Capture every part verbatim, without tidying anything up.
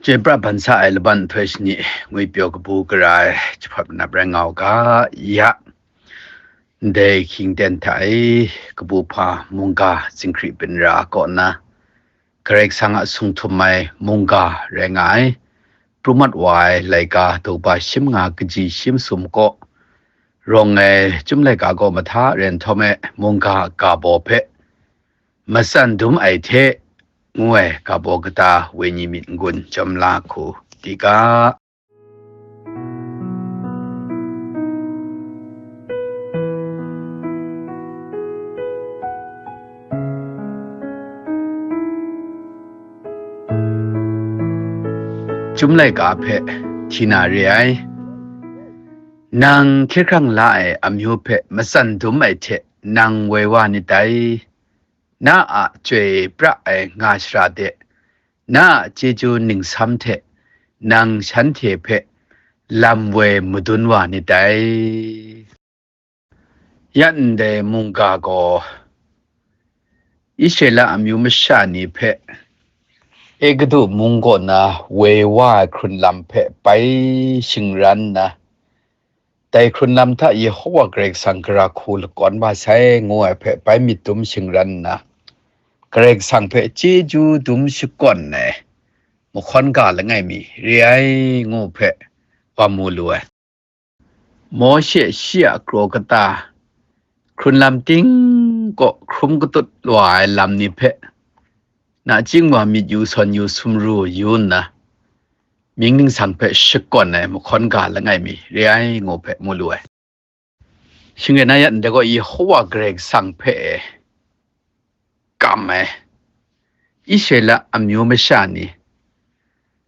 Chyoi pra ban sa ai laban nhtoi shani, ngwipyaw kabu gara ai jahpawt manap rai nga u ga, ya, ndai hkying ten hta e, kabu hpa mungga zinghkri byin ra kaw nna, Karai Kasang a sung htum ai mungga rai nga ai, pru mat wa ai laika daw ba shi manga kaji shi masum kaw, rawng ai Chyum Laika kaw mahta rai nhtawm e, mungga ga baw hpe, Matsan dum ai hte, ngu ai ga baw kata wenyi myit n-gun chyawm la hku di ga. Chyum Laika hpe hti na re ai. Nang hkye hkrang la ai amyu hpe matsan dum ai hte nang woi wa nit dai. Na a chyoi pra ai nga shara de, na a chyeju ningsam hte nang shanhte hpe lam woi madun wa nit dai. Ya ndai mungga gaw, Israela amyu masha ni hpe Egutu mung kaw na woi wa ai hkrun lam hpe bai shingran nna, dai hkrun lam hta Yehova Karai Kasang gara hku lakawn wa sai, ngu ai hpe bai myit dum shingran nna, Karai Kasang hpe chyeju dum shakawn ai mahkawn ga langai mi re ai, ngu hpe wa mu lu ai. Mawshe shi a kraw kata hkrun lam ting kaw hkrum katut wa ai lam ni hpe, nachying wa myit yu sawn yu sumru yu nna, mying ningsang hpe shakawn ai mahkawn ga langai mi re ai, ngu hpe mu lu ai. Shing rai na, ya ndai gaw Yehova Karai Kasang hpe kam ai Israela amyu masha ni,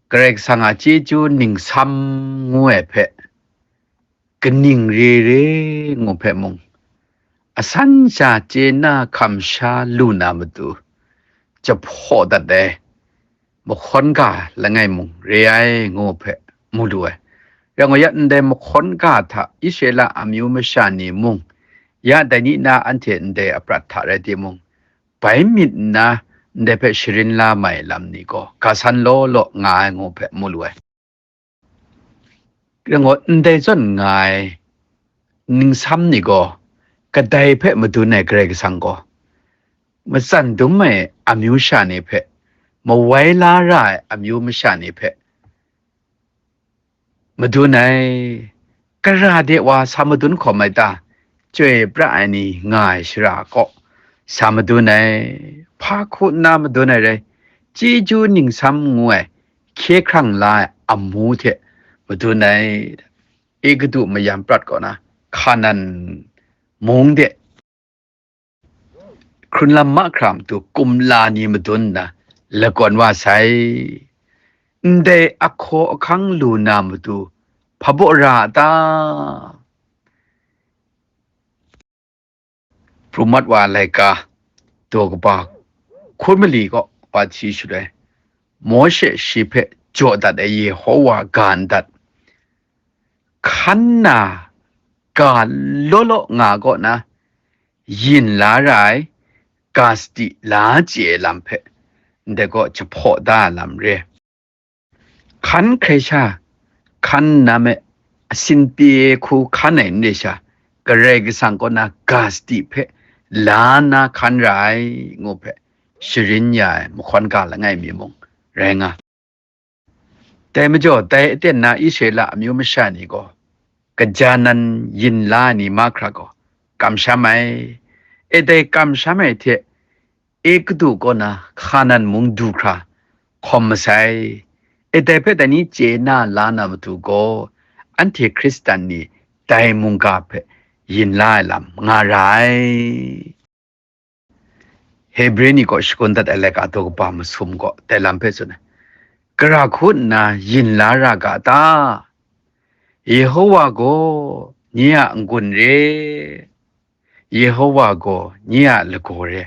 Karai Kasang a chyeju ningsam ngu ai hpe, kaning re re ngu hpe mung, asan sha chye na hkam sha lu na matu, jahpaw dat ai mahkawn ga langai mung re ai, ngu hpe mu lu ai. Rai ngu, ya ndai mahkawn ga hta Israela amyu masha ni mung, ya dai ni na anhte ndai aprat hta rai timung, bai myit nna ndai hpe sharin la mai lam ni gaw, ga san law law nga ai, ngu hpe mu lu ai. Rai ngu, ndai zawn nga ai ningsam ni gaw, kadai hpe madun ai Karai Kasang gaw, matsan dum ai amyu sha ni hpe, mawai la ra ai amyu masha ni hpe, madun ai, kara de wa sa madun hkawm ai ta, chyoi pra ai ni nga ai shara kaw sa madun ai, hpa hku nna madun ai rai, chyeju ningsam ngu ai, hkye hkrang la ai amu hte madun ai, Egutu mayam prat kaw na, Hkanan mung de, hkrun lam mahkra matu kumla ni madun nna lakawn wa sai. Ndai ahkaw ahkang lu na matu hpa baw ra a ta? Pru mat wa laika daw kaba hkun mali kaw wa hti shaloi, Mawshe shi hpe jaw dat ai Yehova ga ndat, hkan na ga law law nga kaw na, yin la ra ai ga sadi la chye ai lam hpe, ndai gaw jahpaw da ai lam re. Hkan hkrai sha hkan nna me, asin pye hku hkan ai n re sha, Karai Kasang kaw na ga sadi hpe la nna hkan ra ai, ngu hpe sharin ya ai mahkawn ga langai mi mung rai nga. Dai majaw, dai aten na Israela amyu masha ni gaw, kaja nan yin la ai ni mahkra gaw kamsham ai. E dai kamsham ai hte, Egutu kaw na Hkanan mung du hkra hkawm masai. E dai hpe dai ni chye na la na matu gaw, anhte Hkristan ni dai mungga hpe yin la ai lam nga ra ai. Hebre ni kaw shakun dat ai laika daw kaba masum gaw dai lam hpe tsun ai. Gara hku nna yin la ra ga ta? Yehova gaw nye a n-gun re, Yehova gaw nye a lagaw re,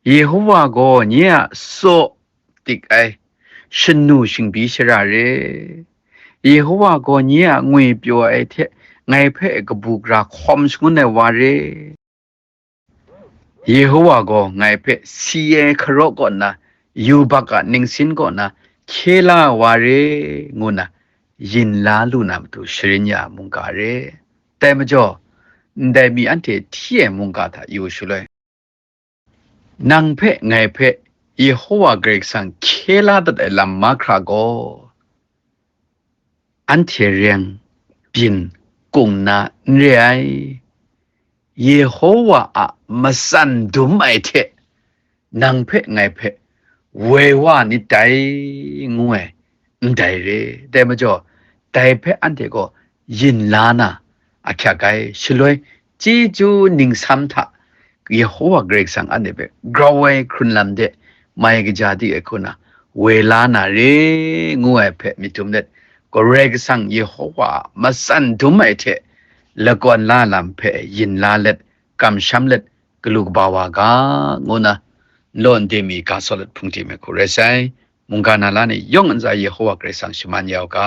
Yehova gaw nye a tsaw tik ai shanu shingbyi shara re, Yehova gaw nye a ngwipyaw ai hte ngai hpe kabu gara hkawm shangun ai wa re. Yehova gaw ngai hpe si ai hkaraw kaw nna, yubak a ningsin kaw nna, hkye la wa re, ngu nna yin la lu na matu sharin ya ai mungga re. Dai majaw, ndai mi anhte hti ai mungga hta yu shaloi, nang hpe ngai hpe Yehowa Karai Kasang hkye la dat ai lam mahkra gaw, anhte reng byin kung na n re ai. Yehowa a matsan dum ai hte nang hpe ngai hpe woi wa nit dai, ngu ai ndai re. Dai majaw, dai hpe anhte gaw yin la na ahkyak ai. Shaloi, chyeju ningsam hta Yehowa Karai Kasang anhte hpe grau ai hkrun lam de mai kaja di ai hku na woi la na re, ngu ai hpe myit dum let, Karai Kasang Yehowa a matsan dum ai hte lakawn la lam hpe yin la let, kamsham let, galu kaba wa ga, ngu na, nlaw nde mi ga sawt let hpung tim ai hku rai sai. Mungga na la ni yawng ntsa Yehowa Karai Kasang shaman ya u ga.